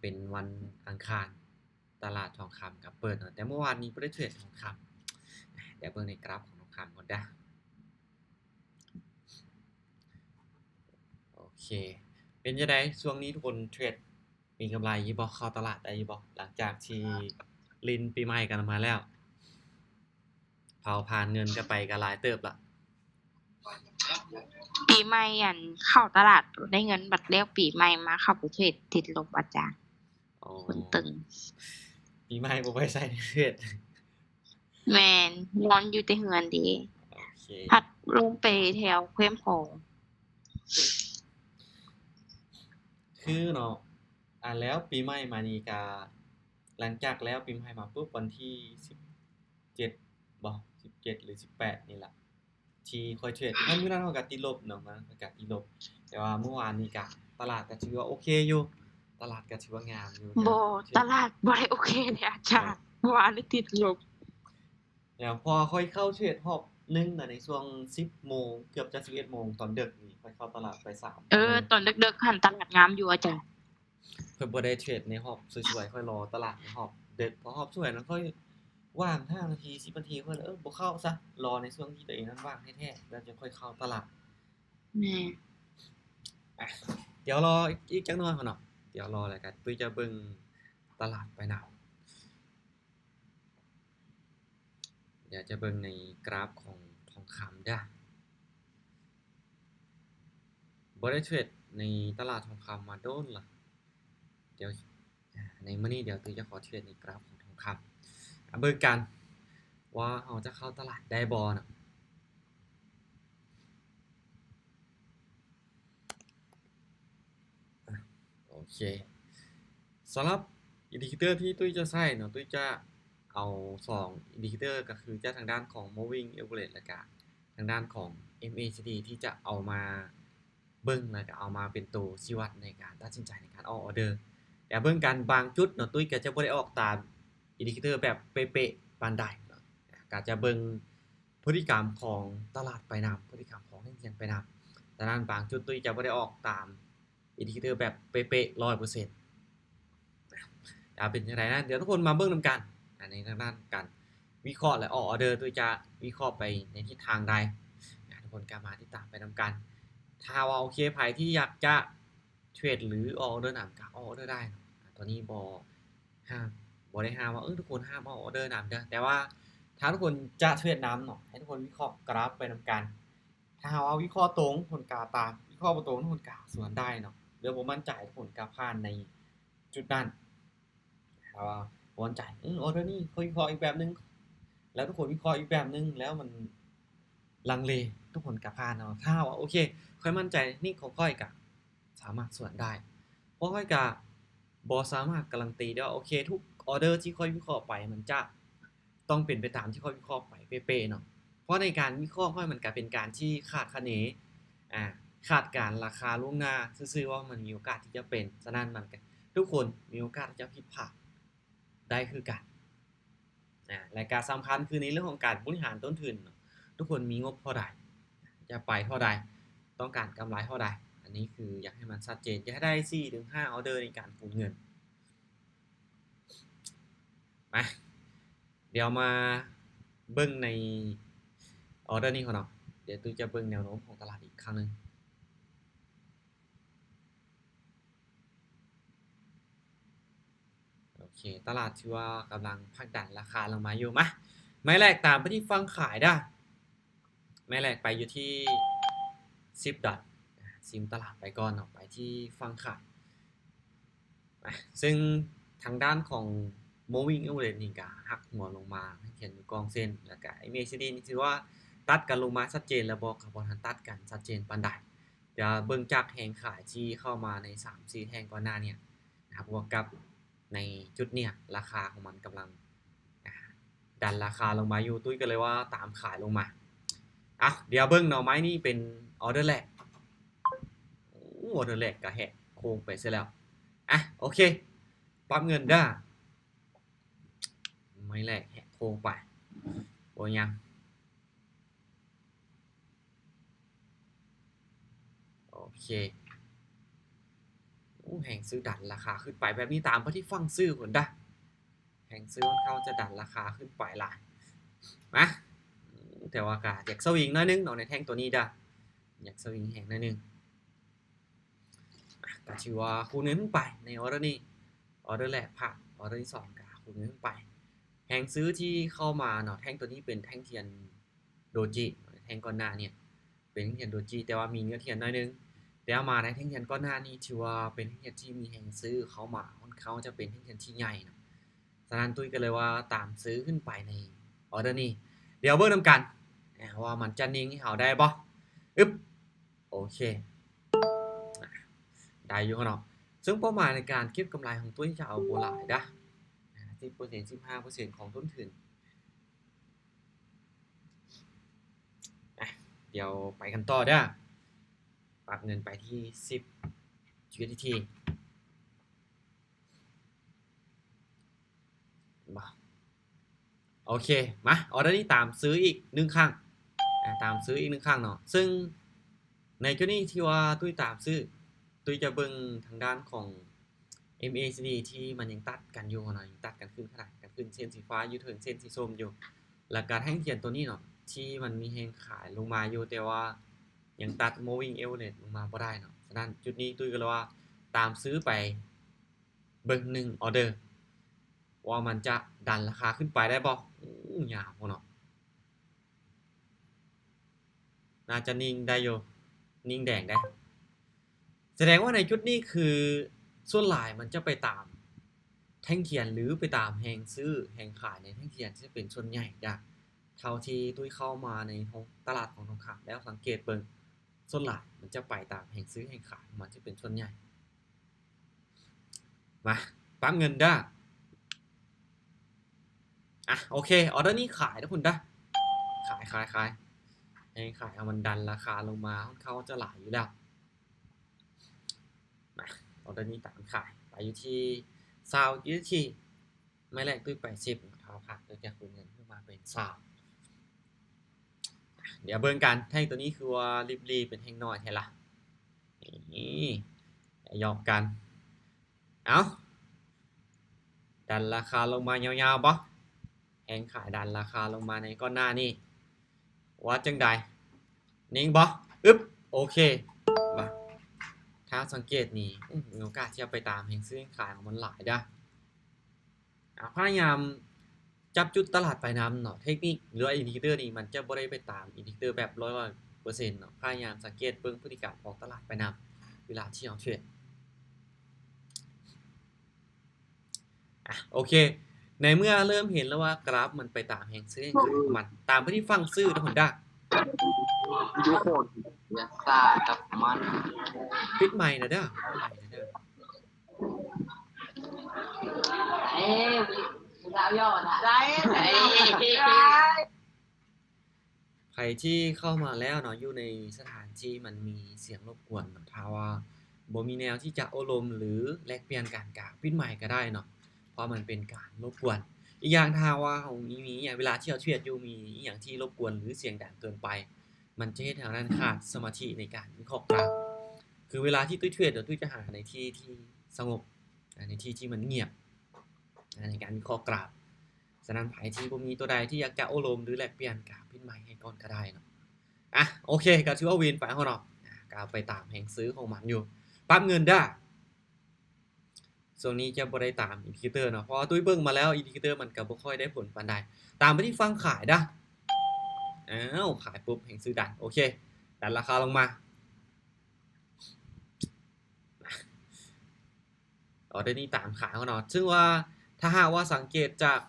ເປັນວັນອັງຄານ ຕະຫຼາດທອງຄຳກໍເປີດເນາະ, ແຕ່ເມື່ອວານນີ້ບໍ່ໄດ້ເທຣດທອງຄຳ. ດຽວເບິ່ງໃນກຣາຟຂອງທອງຄຳກ່ອນເດີ້. ໂອເຄ ເປັນຈັ່ງໃດຊ່ວງນີ້ທຸກຄົນເທຣດ ມີກຳໄລຢູ່ບໍ່? ເຂົ້າຕະຫຼາດໄດ້ຢູ່ບໍ່? ຫຼັງຈາກທີ່ຫຼິ້ນປີໃໝ່ກັນມາແລ້ວ ເຜົາຜານເງິນກັນໄປກໍຫຼາຍເຕີບລະ. ປີໃໝ່ ອັນ ເຂົ້າຕະຫຼາດໄດ້ເງິນ ບັດແລ້ວປີໃໝ່ມາເຂົ້າໄປເທຣດຕິດລົບອາຈານ. ອໍ ຄົນຕຶງ ປີໃໝ່ບໍ່ໄປໃສເທຣດ. ແມ່ນ ນອນຢູ່ແຕ່ເຮືອນເດ້. ໂອເຄ ພັດລົງໄປແຖວແຄມຂອງ ຄືເນາະ ອ່າ ແລ້ວປີໃໝ່ມານີ້ກະ ຫຼັງຈາກແລ້ວປີໃໝ່ມາປຸບ ວັນທີສິບເຈັດບໍ ສິບເຈັດ ຫຼື ສິບແປດນີ້ລະ ທີ່ຂ້ອຍເທຣດ. ເພາະມື້ນັ້ນເຮົາກະຕິດລົບເນາະ ມື້ນັ້ນຂ້ອຍກະຕິດລົບ, ແຕ່ວ່າມື້ວານນີ້ກະຕະຫຼາດກະຖືວ່າໂອເຄຢູ່ ຕະຫຼາດກະຖືວ່າງາມຢູ່. ບໍ່ ຕະຫຼາດບໍ່ໄດ້ໂອເຄເດ້ອາຈານ. ເອີ ມື້ວານນີ້ຕິດລົບ. ແລ້ວເພາະວ່າຂ້ອຍເຂົ້າເທຣດຮອບໜຶ່ງນະ ໃນຊ່ວງສິບໂມງ ເກືອບຈະສິບເອັດໂມງ ຕອນເດິກນີ້ ຂ້ອຍເຂົ້າຕະຫຼາດໄປສາມ ເອີ ຕອນເດິກໆຫັ້ນຕະຫຼາດງາມຢູ່ອາຈານ. ຂ້ອຍບໍ່ໄດ້ເທຣດໃນຮອບສວຍໆ ຂ້ອຍລໍຕະຫຼາດໃນຮອບເດິກ ເພາະຮອບສວຍນັ້ນຂ້ອຍວ່າງຫ້ານາທີ ສິບນາທີ ຂ້ອຍເລີຍ ເອີ ບໍ່ເຂົ້າຊະ ລໍໃນຊ່ວງທີ່ຕົວເອງນັ້ນວ່າງແທ້ໆ ແລ້ວຈຶ່ງຄ່ອຍເຂົ້າຕະຫຼາດ. ແມ່ນ ອ່ະ ດຽວລໍອີກຈັກໜ້ອຍກ່ອນເນາະ ດຽວລໍແລ້ວກະຕຸ້ຍຈະເບິ່ງຕະຫຼາດໄປນຳ. ດຽວຈະເບິ່ງໃນກຣາຟຂອງທອງຄຳເດີ້. ບໍ່ໄດ້ເທຣດໃນຕະຫຼາດທອງຄຳມາດົນລະ. ດຽວ ໃນມື້ນີ້ດຽວຕຸ້ຍຈະຂໍເທຣດໃນກຣາຟຂອງທອງຄຳ. ມາເບິ່ງກັນວ່າເຮົາຈະເຂົ້າຕະຫຼາດໄດ້ບໍ່ເນາະ. ໂອເຄ ສຳລັບອິນດິເຄເຕີທີ່ຕຸ້ຍຈະໃຊ້ເນາະ ຕຸ້ຍຈະເອົາສອງອິນດິເຄເຕີ ກໍຄືຈາກທາງດ້ານຂອງ Moving Average ແລ້ວກະທາງດ້ານຂອງ ເອັມເອຊີດີ ທີ່ຈະເອົາມາເບິ່ງ ແລ້ວກະເອົາມາເປັນໂຕຊີ້ວັດໃນການຕັດສິນໃຈໃນການອອກອອເດີ. ແຕ່ເບິ່ງກັນບາງຈຸດເນາະ ຕຸ້ຍກໍຈະບໍ່ໄດ້ອອກຕາມອິນດິເຄເຕີແບບເປະໆປານໃດເນາະ ກໍຈະເບິ່ງ ພຶດຕິກຳຂອງຕະຫຼາດໄປນຳ ພຶດຕິກຳຂອງນັກລຽນໄປນຳ. ສະນັ້ນບາງຈຸດຕຸ້ຍຈະບໍ່ໄດ້ອອກຕາມອິນດິເຄເຕີແບບເປະໆ ຮ້ອຍເປີເຊັນ. ຈະເປັນຈັ່ງໃດນັ້ນ ດຽວທຸກຄົນມາເບິ່ງນຳກັນ. ອັນນີ້ທາງດ້ານການວິເຄາະ ແລະ ອອກອອເດີ ຕຸ້ຍຈະວິເຄາະໄປໃນທິດທາງໃດ ທຸກຄົນກໍມາຕິດຕາມໄປນຳກັນ. ຖ້າວ່າໂອເຄ ໃຜທີ່ຢາກຈະ ເທຣດ ຫຼື ອອກອອເດີນຳ ກໍອອກອອເດີໄດ້ເນາະ. ຕົວນີ້ບໍ່ຫ້າມ ບໍ່ໄດ້ຫ້າມວ່າ ເອີ ທຸກຄົນຫ້າມອອກອອເດີນຳເດີ້ ແຕ່ວ່າຖ້າທຸກຄົນຈະເທຣດນຳເນາະ ໃຫ້ທຸກຄົນວິເຄາະກຣາຟໄປນຳກັນ. ຖ້າຫາກວ່າວິເຄາະຕົງ ທຸກຄົນກໍຕາມ, ວິເຄາະບໍ່ຕົງ ທຸກຄົນກໍສວນໄດ້ເນາະ. ຫຼືບໍ່ໝັ້ນໃຈ ທຸກຄົນກໍຜ່ານໃນຈຸດນັ້ນ. ຖ້າວ່າບໍ່ໝັ້ນໃຈ ເອີ ອອເດີນີ້ຂ້ອຍວິເຄາະອີກແບບໜຶ່ງ ແລ້ວທຸກຄົນວິເຄາະອີກແບບໜຶ່ງ ແລ້ວມັນລັງເລ ທຸກຄົນກໍຜ່ານເນາະ. ຖ້າຫາກວ່າ ໂອເຄ ຂ້ອຍໝັ້ນໃຈເທັກນິກຂອງຂ້ອຍ ກໍ ສາມາດສວນໄດ້. ເພາະຂ້ອຍກະບໍ່ສາມາດກາຣັນຕີໄດ້ວ່າ ໂອເຄ ທຸກອອເດີທີ່ຂ້ອຍວິເຄາະໄປ ມັນຈະຕ້ອງເປັນໄປຕາມທີ່ຂ້ອຍວິເຄາະໄປເປະໆເນາະ. ເພາະໃນການວິເຄາະຂ້ອຍ ມັນກະເປັນການທີ່ຄາດຄະເນ ອາ ຄາດການລາຄາລ່ວງໜ້າຊື່ໆວ່າມັນມີໂອກາດທີ່ຈະເປັນ. ສະນັ້ນມັນກະ ທຸກຄົນມີໂອກາດທີ່ຈະຜິດພາດ ໄດ້ຄືກັນ. ອາ ແລະກະສຳຄັນຄືໃນເລື່ອງຂອງການບໍລິຫານຕົ້ນທຶນເນາະ, ທຸກຄົນມີງົບເທົ່າໃດ ຈະໄປເທົ່າໃດ ຕ້ອງການກຳໄລເທົ່າໃດ. ອັນນີ້ຄືຢາກໃຫ້ມັນຊັດເຈນ ຢາກໃຫ້ໄດ້ສີ່ເຖິງຫ້າອອເດີໃນການຄູນເງິນ. ມາ ດຽວມາເບິ່ງໃນອອເດີນີ້ກ່ອນເນາະ. ດຽວຕຸ້ຍຈະເບິ່ງແນວໂນ້ມຂອງຕະຫຼາດອີກຄັ້ງໜຶ່ງ. ໂອເຄ ຕະຫຼາດຖືວ່າກຳລັງຜັກດັນລາຄາລົງມາຢູ່. ມາ ໄມ້ແລກຕາມໄປທີ່ຝັ່ງຂາຍເດີ້. ໄມ້ແລກໄປຢູ່ທີ່ສິບດອນ ຊິມຕະຫຼາດໄປກ່ອນເນາະ ໄປທີ່ຝັ່ງຂາຍ. ອາ ເຊິ່ງທາງດ້ານຂອງ Moving Average ນີ້ກະຫັກຫົວລົງມາ ຂຽນຢູ່ກ້ອງເສັ້ນ ແລ້ວກະ ເອັມເອຊີດີ ນີ້ຖືວ່າຕັດກັນລົງມາຊັດເຈນແລ້ວບໍ ກໍບໍ່ທັນຕັດກັນຊັດເຈນປານໃດ. ຈະເບິ່ງຈາກແຮງຂາຍທີ່ເຂົ້າມາໃນສາມສີ່ແທ່ງກ່ອນໜ້ານີ້ນະ ບວກກັບໃນຈຸດເນີ້ຍ ລາຄາຂອງມັນກຳລັງ ອາ ດັນລາຄາລົງມາຢູ່ ຕຸ້ຍກໍເລີຍວ່າຕາມຂາຍລົງມາ. ເອົາ ດຽວເບິ່ງເນາະ ໄມ້ນີ້ເປັນອອເດີແລກ. ໂອ້ ອອເດີແລກກໍແຫກໂຄ້ງໄປຊະແລ້ວ. ອາ ໂອເຄ ປັບເງິນເດີ້. ໄມ້ແລກແຫກໂຄ້ງໄປ ບໍ່ຫຍັງ. ໂອເຄ ໂອ້ ແຮງຊື້ດັນລາຄາຂຶ້ນໄປແບບນີ້ຕາມໄປທີ່ຝັ່ງຊື້ພຸ້ນດາ. ແຮງຊື້ຂອງເຂົາຈະດັນລາຄາຂຶ້ນໄປຫຼາຍ. ມາ ແຕ່ວ່າກໍຢາກສະວິງໜ້ອຍໜຶ່ງເນາະ ໃນແທ່ງຕົວນີ້ດາ. ຢາກສະວິງແຮງໜ້ອຍໜຶ່ງ. ກໍຖືວ່າຄູນເງິນໄປໃນອໍເດີນີ້. ອໍເດີແລກຜ່ານ, ອໍເດີທີສອງກໍຄູນເງິນໄປ. ແຮງຊື້ທີ່ເຂົ້າມາເນາະ, ແທ່ງຕົວນີ້ເປັນແທ່ງທຽນໂດຈິ, ແທ່ງກ່ອນໜ້ານີ້ເປັນແທ່ງທຽນໂດຈິ ແຕ່ວ່າມີເນື້ອທຽນໜ້ອຍໜຶ່ງ, ແຕ່ວ່າມາໃນແທ່ງທຽນກ່ອນໜ້ານີ້ຖືວ່າເປັນແທ່ງທຽນທີ່ມີແຮງຊື້ເຂົ້າມາ, ຄ່ອນຂ້າງຈະເປັນແທ່ງທຽນທີ່ໃຫຍ່ເນາະ. ສະນັ້ນຕຸ້ຍກໍເລີຍວ່າຕາມຊື້ຂຶ້ນໄປໃນອໍເດີນີ້. ດຽວເບິ່ງນຳກັນ ອາ ວ່າມັນຈະນິ່ງໃຫ້ເຮົາໄດ້ບໍ່? ອຶບ ໂອເຄ ໄດ້ຢູ່ເນາະ. ເຊິ່ງເປົ້າໝາຍໃນການເກັບກຳໄລຂອງຕຸ້ຍຈະເອົາບໍ່ຫຼາຍດາ, ສິບເປີເຊັນ ສິບຫ້າເປີເຊັນຂອງຕົ້ນທຶນ. ອາ ດຽວໄປກັນຕໍ່ເດີ້. ປັບເງິນໄປທີ່ສິບ ຢູເອສດີທີ ເຫັນບໍ່? ໂອເຄ ມາ ອໍເດີນີ້ຕາມຊື້ອີກໜຶ່ງຄັ້ງ. ອາ ຕາມຊື້ອີກໜຶ່ງຄັ້ງເນາະ. ເຊິ່ງໃນຈຸດນີ້ທີ່ວ່າຕຸ້ຍຕາມຊື້, ຕຸ້ຍຈະເບິ່ງທາງດ້ານຂອງເອັມເອຊີດີ ທີ່ມັນຍັງຕັດກັນຢູ່ເນາະ, ຍັງຕັດກັນຂຶ້ນ, ຂະໜາດກັນຂຶ້ນ, ເສັ້ນສີຟ້າຢູ່ເທິງເສັ້ນສີສົ້ມຢູ່. ແລ້ວກໍແທ່ງທຽນຕົວນີ້ເນາະ ທີ່ມັນມີແຮງຂາຍລົງມາຢູ່, ແຕ່ວ່າຍັງຕັດ moving average ລົງມາບໍ່ໄດ້ເນາະ. ສະນັ້ນຈຸດນີ້ຕຸ້ຍກໍເລີຍວ່າຕາມຊື້ໄປເບິ່ງໜຶ່ງອໍເດີ ວ່າມັນຈະດັນລາຄາຂຶ້ນໄປໄດ້ບໍ່. ໂອ້ ຍາວພຸ້ນເນາະ. ໜ້າຈະນິ່ງໄດ້ຢູ່, ນິ່ງແດງໄດ້. ສະແດງວ່າໃນຈຸດນີ້ຄືສ່ວນຫຼາຍມັນຈະໄປຕາມແທ່ງທຽນ ຫຼື ໄປຕາມແຮງຊື້ແຮງຂາຍໃນແທ່ງທຽນຈະເປັນສ່ວນໃຫຍ່. ຈາກເທົ່າທີ່ຕຸ້ຍເຂົ້າມາໃນຫ້ອງຕະຫຼາດຂອງທອງຄຳແລ້ວ ສັງເກດເບິ່ງ ສ່ວນຫຼາຍມັນຈະໄປຕາມແຮງຊື້ແຮງຂາຍຂອງມັນຈະເປັນສ່ວນໃຫຍ່. ມາ ປັບເງິນເດີ້. ອາ ໂອເຄ ອໍເດີນີ້ຂາຍເດີ້ພຸ້ນເດີ້. ຂາຍ ຂາຍ ຂາຍ ແຮງຂາຍເຮົາມັນດັນລາຄາລົງມາ ຄ່ອນຂ້າງຈະຫຼາຍຢູ່ແລ້ວ. ມາ ອໍເດີນີ້ຕາມຂາຍໄປຢູ່ທີ່ຊາວຢູເອສດີທີ. ໄມ້ແລກຕຸ້ຍໄປສິບ ຖ້າວ່າຜ່ານ ຕຸ້ຍຈະຄູນເງິນຂຶ້ນມາເປັນຊາວ. ດຽວເບິ່ງກັນ ແທ່ງຕົວນີ້ຄືວ່າລິບຫຼີເປັນແທ່ງນ້ອຍແທ້ລະ. ນີ້ ຢອກກັນ. ເອົ້າ ດັນລາຄາລົງມາຍາວໆບໍ່? ແຮງຂາຍດັນລາຄາລົງມາໃນກ່ອນໜ້ານີ້ ວ່າຈັ່ງໃດ? ນິ່ງບໍ່? ອຶບ ໂອເຄ. ມາ ຖ້າສັງເກດນີ້ ອື ມີໂອກາດທີ່ຈະໄປຕາມແຮງຊື້ແຮງຂາຍຂອງມັນຫຼາຍເດີ້. ອາ ພະຍາຍາມຈັບຈຸດຕະຫຼາດໄປນຳເນາະ. ເທັກນິກ ຫຼືວ່າອິນດິເຄເຕີນີ້ ມັນຈະບໍ່ໄດ້ໄປຕາມອິນດິເຄເຕີແບບຮ້ອຍເປີເຊັນເນາະ. ພະຍາຍາມສັງເກດເບິ່ງພຶດຕິກຳຂອງຕະຫຼາດໄປນຳ ເວລາທີ່ເຮົາເທຣດ. ອາ ໂອເຄ ໃນເມື່ອເລີ່ມເຫັນແລ້ວວ່າກຣາຟມັນໄປຕາມແຮງຊື້ແຮງຂາຍຂອງມັນ ຕາມໄປທີ່ຝັ່ງຊື້ເດີ້ ຮອນດ້າ. ທຸກຄົນ ຢ່າສ້າກັບມັນ. ປິດໄມແດ່ເດີ້ ປິດໄມແດ່ເດີ້. ໃຜທີ່ເຂົ້າມາແລ້ວເນາະ ຢູ່ໃນສະຖານທີ່ມັນມີສຽງລົບກວນເນາະ, ຖ້າວ່າບໍ່ມີແນວທີ່ຈະໂອ້ລົມ ຫຼື ແລກປ່ຽນກັນ ກະປິດໄມກະໄດ້ເນາະ, ເພາະມັນເປັນການລົບກວນ. ອີກຢ່າງ ຖ້າວ່າເຮົາມີ ມີອີ່ຫຍັງ ເວລາທີ່ເຮົາເທຣດຢູ່ ມີອີ່ຫຍັງທີ່ລົບກວນ ຫຼື ສຽງດັງເກີນໄປ ມັນຈະເຮັດໃຫ້ເຮົານັ້ນຂາດສະມາທິໃນການວິເຄາະກຣາຟ. ຄືເວລາທີ່ຕຸ້ຍເທຣດ ແລ້ວຕຸ້ຍຈະຫາໃນທີ່ທີ່ສະຫງົບ, ໃນທີ່ທີ່ມັນງຽບ ໃນການວິເຄາະກຣາຟ. ສະນັ້ນ ໃຜທີ່ບໍ່ມີຕົວໃດທີ່ຢາກຈະໂອ້ລົມ ຫຼື ແລກປ່ຽນ ກະປິດໄມໃຫ້ກ່ອນກະໄດ້ເນາະ. ອະ ໂອເຄ ກະຖືວ່າວິນໄປເຮົາເນາະ, ກະໄປຕາມແຮງຊື້ຂອງມັນຢູ່. ປັບເງິນເດີ້. ຊ່ວງນີ້ຈະບໍ່ໄດ້ຕາມອິນດິເຄເຕີເນາະ, ເພາະວ່າຕຸ້ຍເບິ່ງມາແລ້ວ ອິນດິເຄເຕີມັນກະບໍ່ຄ່ອຍໄດ້ຜົນປານໃດ. ຕາມໄປທີ່ຝັ່ງຂາຍເດີ້. ອ້າວ ຂາຍປຸບ ແຮງຊື້ດັນ. ໂອເຄ ດັນລາຄາລົງມາ. ອໍເດີນີ້ຕາມຂາຍເນາະ, ເຊິ່ງວ່າຖ້າຫາກວ່າສັງເກດຈາກ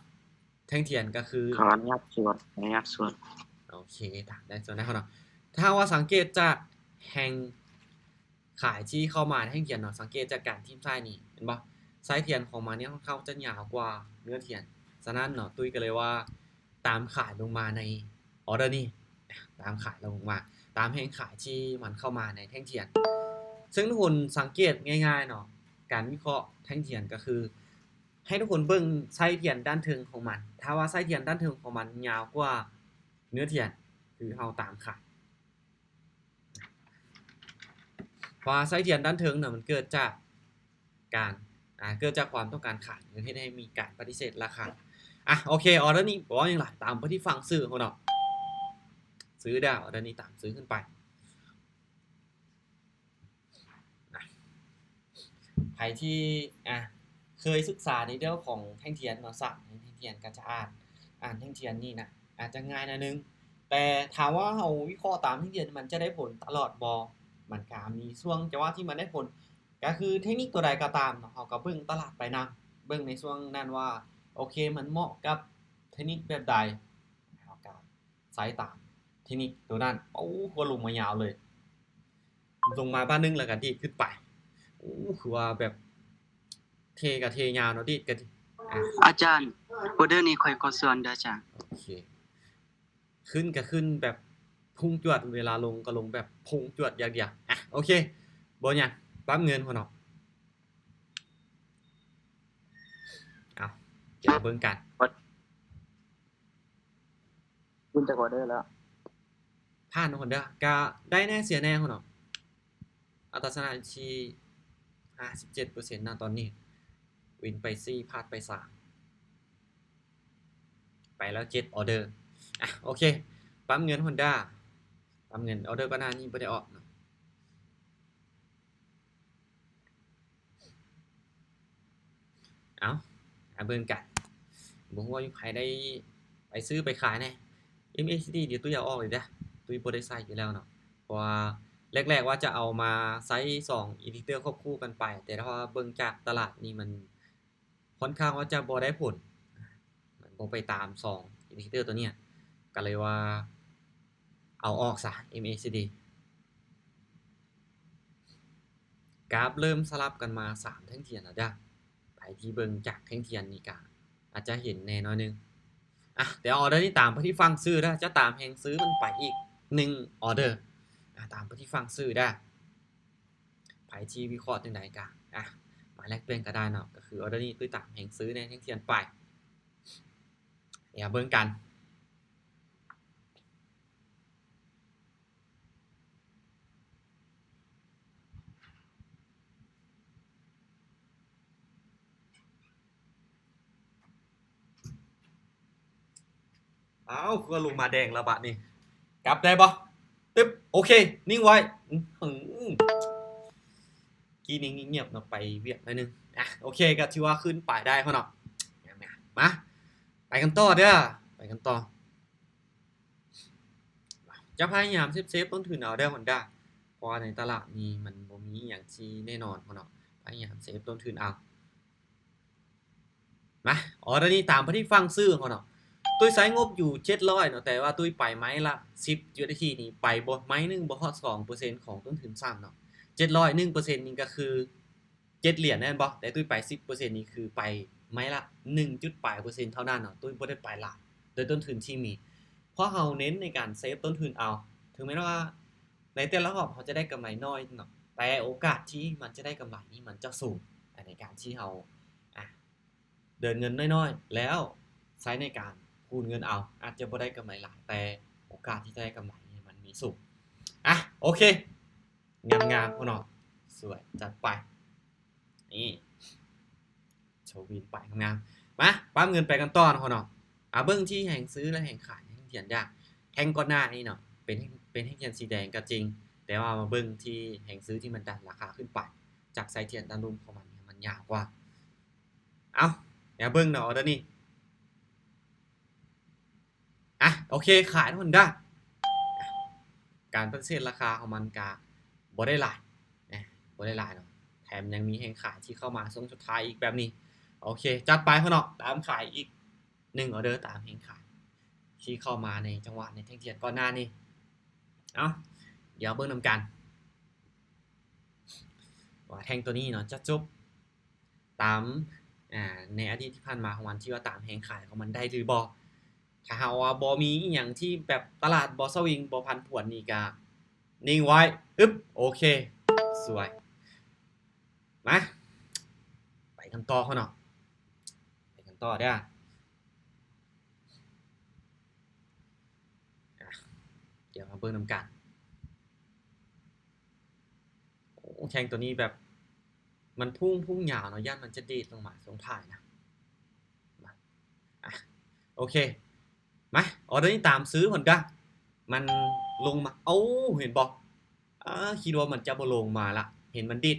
ແທ່ງທຽນກະຄື ຂໍອະນຸຍາດສວດ ຂໍອະນຸຍາດສວດ. ໂອເຄ ຕາມໄດ້ສ່ວນໄດ້ເນາະ. ຖ້າຫາກວ່າສັງເກດຈາກແຮງຂາຍທີ່ເຂົ້າມາໃນແທ່ງທຽນເນາະ, ສັງເກດຈາກການຖິ້ມໄສ້ນີ້ ເຫັນບໍ່? ໄສ້ທຽນຂອງມັນນີ້ຄ່ອນຂ້າງຈະຍາວກວ່າເນື້ອທຽນ. ສະນັ້ນເນາະ ຕຸ້ຍກະເລີຍວ່າ ຕາມຂາຍລົງມາໃນອໍເດີນີ້, ຕາມຂາຍລົງມາ ຕາມແຮງຂາຍທີ່ມັນເຂົ້າມາໃນແທ່ງທຽນ. ເຊິ່ງທຸກຄົນສັງເກດງ່າຍໆເນາະ, ການວິເຄາະແທ່ງທຽນກະຄື ໃຫ້ທຸກຄົນເບິ່ງໄສ້ທຽນດ້ານເທິງຂອງມັນ. ຖ້າວ່າໄສ້ທຽນດ້ານເທິງຂອງມັນຍາວກວ່າເນື້ອທຽນ ຄືເຮົາຕາມຂາຍ. ເພາະວ່າໄສ້ທຽນດ້ານເທິງນະ ມັນເກີດຈາກ ການ ອ່າ ເກີດຈາກຄວາມຕ້ອງການຂາຍ ເຮັດໃຫ້ມີການປະຕິເສດລາຄາ. ອ່ະ ໂອເຄ ອໍເດີນີ້ບໍ່ເວົ້າຫຍັງຫຼາຍ ຕາມໄປທີ່ຝັ່ງຊື້ເນາະ ຊື້ເດີ ອໍເດີນີ້ຕາມຊື້ຂຶ້ນໄປ. ອ່ະ ໃຜທີ່ ອ່າ ເຄີຍສຶກສາໃນເລື່ອງຂອງແທ່ງທຽນເນາະ ສາມແທ່ງທຽນ ກໍຈະອ່ານ ອ່ານແທ່ງທຽນນີ້ນະ ອາດຈະງ່າຍໜ້ອຍໜຶ່ງ ແຕ່ຖາມວ່າເຮົາວິເຄາະຕາມແທ່ງທຽນ ມັນຈະໄດ້ຜົນຕະຫຼອດບໍ່? ມັນກໍມີຊ່ວງຈັງຫວະທີ່ມັນໄດ້ຜົນ ກໍຄືເທັກນິກຕົວໃດກໍຕາມເນາະ ເຮົາກໍເບິ່ງຕະຫຼາດໄປນຳ ເບິ່ງໃນຊ່ວງນັ້ນວ່າ ໂອເຄ ມັນເໝາະກັບເທັກນິກແບບໃດ ເຮົາກໍ ໃຊ້ຕາມເທັກນິກໂຕນັ້ນ. ໂອ້ ກໍລົງມາຍາວເລີຍ ລົງມາບາດໜຶ່ງແລ້ວກໍດີດຂຶ້ນໄປ. ໂອ້ ຄືວ່າແບບເທກໍເທຍາວເນາະ ດີດກໍ ອາ ອາຈານ ອໍເດີນີ້ຂ້ອຍຂໍສວນເດີອາຈານ. ໂອເຄ ຂຶ້ນກໍຂຶ້ນແບບພຸ່ງຈວດ ເວລາລົງກໍລົງແບບພຸ່ງຈວດຢ່າງດຽວ. ອາ ໂອເຄ ບໍ່ຫຍັງ ປັບເງິນພຸ້ນເນາະ. ເອົາ ດຽວເບິ່ງກັນ. ຂຶ້ນຈັກອໍເດີແລ້ວ? ຜ່ານອໍເດີ ກະໄດ້ແດ່ເສຍແດ່ພຸ້ນເນາະ. ອັດຕາຊະນະທີ່ຫ້າສິບເຈັດເປີເຊັນນະຕອນນີ້ ວິນໄປສີ່ ພາດໄປສາມ ໄປແລ້ວເຈັດອໍເດີ. ອ່ະ ໂອເຄ ປ້ຳເງິນຮອນດ້າ ປ້ຳເງິນ ອໍເດີກ່ອນໜ້ານີ້ບໍ່ໄດ້ອອກເນາະ. ເອົາ ມາເບິ່ງກັນ ບໍ່ຮູ້ວ່າມີໃຜໄດ້ໄປຊື້ໄປຂາຍແດ່. ເອັມເອຊີດີ ດຽວຕຸ້ຍເອົາອອກເລີຍເດີ້ ຕຸ້ຍບໍ່ໄດ້ໃຊ້ຢູ່ແລ້ວເນາະ ເພາະວ່າແລກໆວ່າຈະເອົາມາໃຊ້ສອງອີດິເຕີຄວບຄູ່ກັນໄປ ແຕ່ຖ້າວ່າເບິ່ງຈາກຕະຫຼາດນີ້ມັນຄ່ອນຂ້າງວ່າຈະບໍ່ໄດ້ຜົນ ມັນບໍ່ໄປຕາມສອງອີດິເຕີຕົວເນີ້ຍ ກໍເລີຍວ່າເອົາອອກຊະ ເອັມເອຊີດີ. ກາບເລີ່ມສະຫຼັບກັນມາສາມແທ່ງທຽນແລ້ວເດີ້ ໃຜທີ່ເບິ່ງຈາກແທ່ງທຽນນີ້ກະອາດຈະເຫັນແດ່ໜ້ອຍໜຶ່ງ. ອ່ະ ແຕ່ອໍເດີນີ້ຕາມໄປທີ່ຝັ່ງຊື້ເດີ້ ຈະຕາມແຮງຊື້ມັນໄປອີກໜຶ່ງອໍເດີ. ອ່ະ ຕາມໄປທີ່ຝັ່ງຊື້ເດີ້ ໃຜທີ່ວິເຄາະຈັ່ງໃດກະ ອ່ະ ມາແລກປ່ຽນກໍໄດ້ເນາະ. ກໍຄືອໍເດີນີ້ຕຸ້ຍຕາມແຮງຊື້ໃນແທ່ງທຽນໄປ ດຽວເບິ່ງກັນ. ອ້າວ ຄືວ່າລົງມາແດງແລ້ວບາດນີ້ ກັບໄດ້ບໍ່? ຕຶບ ໂອເຄ ນິ່ງໄວ້. ອື ກີ້ນີ້ງຽບໆເນາະ ໄປວຽກໜ້ອຍໜຶ່ງ. ອ່ະ ໂອເຄ ກໍຖືວ່າຂຶ້ນໄປໄດ້ເນາະ. ມາ ໄປກັນຕໍ່ເດີ້ ໄປກັນຕໍ່. ຈະພະຍາຍາມເຊຟໆຕົ້ນທຶນເອົາເດີ້ຮອນດ້າ ເພາະວ່າໃນຕະຫຼາດນີ້ມັນບໍ່ມີອີ່ຫຍັງທີ່ແນ່ນອນເນາະ ພະຍາຍາມເຊຟຕົ້ນທຶນເອົາ. ມາ ອໍເດີນີ້ຕາມໄປທີ່ຝັ່ງຊື້ເນາະ. ຕຸ້ຍໃຊ້ງົບຢູ່ເຈັດຮ້ອຍເນາະ ແຕ່ວ່າຕຸ້ຍໄປໄມ້ລະສິບຢູເອັສດີທີນີ້ ໄປບໍ່ ໄມ້ໜຶ່ງບໍ່ຮອດສອງເປີເຊັນຂອງຕົ້ນທຶນຊ້ຳເນາະ. ເຈັດຮ້ອຍ ໜຶ່ງເປີເຊັນນີ້ກໍຄື ເຈັດຫຼຽນແມ່ນບໍ່? ແຕ່ຕຸ້ຍໄປສິບເປີເຊັນນີ້ຄືໄປໄມ້ລະໜຶ່ງຈຸດປາຍເປີເຊັນເທົ່ານັ້ນເນາະ ຕຸ້ຍບໍ່ໄດ້ໄປຫຼາຍໂດຍຕົ້ນທຶນທີ່ມີ ເພາະເຮົາເນັ້ນໃນການເຊຟຕົ້ນທຶນເອົາ. ເຖິງແມ່ນວ່າໃນແຕ່ລະຮອບເຮົາຈະໄດ້ກຳໄລໜ້ອຍເນາະ ແຕ່ໂອກາດທີ່ມັນຈະໄດ້ກຳໄລນີ້ມັນຈະສູງ ໃນການທີ່ເຮົາ ອ່າ ເດີນເງິນນ້ອຍໆ ແລ້ວໃຊ້ໃນການຄູນເງິນເອົາ ອາດຈະບໍ່ໄດ້ກຳໄລຫຼາຍ ແຕ່ໂອກາດທີ່ຈະໄດ້ກຳໄລນີ້ມັນມີສູງ. ອ່ະ ໂອເຄ ງາມໆ ພວກເນາະ ສວຍ ຈັດໄປ ນີ້ ໂຊວິນໄປງາມໆ. ມາ ປ້ຳເງິນໄປກັນຕໍ່ເນາະ ພວກເນາະ. ອ່າ ເບິ່ງທີ່ແຮງຊື້ ແລະ ແຮງຂາຍ ແຮງທຽນ ຢ່າງແທ່ງກ່ອນໜ້ານີ້ເນາະ ເປັນ ເປັນແທ່ງທຽນສີແດງກໍຈິງ ແຕ່ວ່າມາເບິ່ງທີ່ແຮງຊື້ທີ່ມັນດັນລາຄາຂຶ້ນໄປ ຈາກສາຍທຽນດ້ານລຸ່ມຂອງມັນ ມັນຍາວກວ່າ. ເອົາ ດຽວເບິ່ງເນາະ ອໍເດີນີ້. ອ່ະ ໂອເຄ ຂາຍຮອນດ້າ ການປະຕິເສດລາຄາຂອງມັນກະບໍ່ໄດ້ຫຼາຍ ນະ ບໍ່ໄດ້ຫຼາຍເນາະ ແຖມຍັງມີແຮງຂາຍທີ່ເຂົ້າມາຊ່ວງສຸດທ້າຍອີກແບບນີ້. ໂອເຄ ຈັດໄປພວກເນາະ ຕາມຂາຍອີກໜຶ່ງອໍເດີ ຕາມແຮງຂາຍທີ່ເຂົ້າມາໃນຈັງຫວະໃນແທ່ງທຽນກ່ອນໜ້ານີ້. ເອົາ ດຽວເບິ່ງນຳກັນວ່າແທ່ງໂຕນີ້ເນາະ ຈະຈົບ ຕາມ ອ່າ ໃນອະດີດທີ່ຜ່ານມາຂອງມັນ ທີ່ວ່າຕາມແຮງຂາຍຂອງມັນໄດ້ຫຼືບໍ່. ຖ້າຫາກວ່າບໍ່ມີອີ່ຫຍັງທີ່ແບບຕະຫຼາດບໍ່ສະວິງ ບໍ່ຜັນຜວນນີ້ກະນິ່ງໄວ້. ອຶບ ໂອເຄ ສວຍ. ມາ ໄປກັນຕໍ່ເນາະ ໄປກັນຕໍ່ເດີ້. ອ່ະ ດຽວມາເບິ່ງນຳກັນ. ໂອ້ ແທ່ງໂຕນີ້ແບບ ມັນພຸ່ງ ພຸ່ງຍາວເນາະ ຢ້ານມັນຈະດີດລົງມາຊ່ວງທ້າຍນະ. ມາ ອ່ະ ໂອເຄ ມາ ອໍເດີນີ້ຕາມຊື້ພຸ້ນກະ ມັນລົງມາ ເອົ້າ ເຫັນບໍ່? ອ່າ ຄິດວ່າມັນຈະບໍ່ລົງມາລະ ເຫັນມັນດີດ